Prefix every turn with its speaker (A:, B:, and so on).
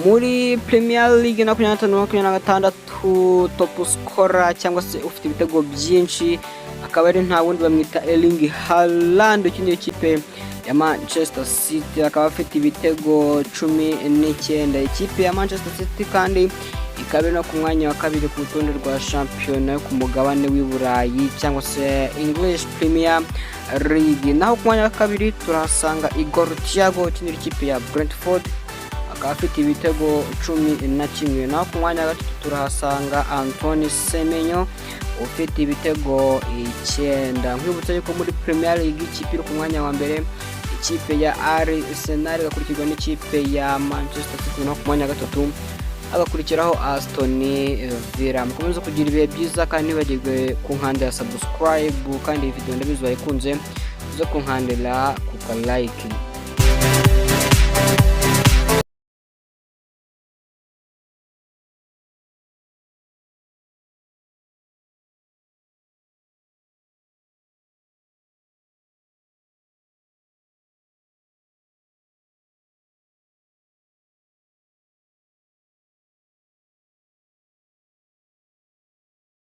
A: Muri Premier League 2025/26, top scorer cyangwa se ufite ibitego byinshi akaba ari nta wundi, bamwita Erling Haaland ukinira ikipe ya Manchester City, akaba afite ibitego 19. Ikipe ya Manchester City kandi ikaba iri no ku mwanya wa kabiri ku rutonde rwa shampiyona yo ku mugabane w'i Burayi cyangwa se English Premier League. Naho ku mwanya wa kabiri turahasanga Igor Thiago ukinira ikipe ya Brentford, akaba afite ibitego 11. Naho ku mwanya wa gatatu turahasanga Antoine Semenyo ufite ibitego 9. Nkwibutsa yuko muri Premier League ikipe iri ku mwanya wa mbere ikipe ya Arsenal, igakurikirwa n'ikipe ya Manchester City, naho ku mwanya wa gatatu hagakurikiraho Aston Villa. Mukomeze kugira ibihe byiza kandi ntibagirwe ku nkanda ya subscribe, kandi iyi video ndabizi wayikunze, uze kunkandira ku ka like.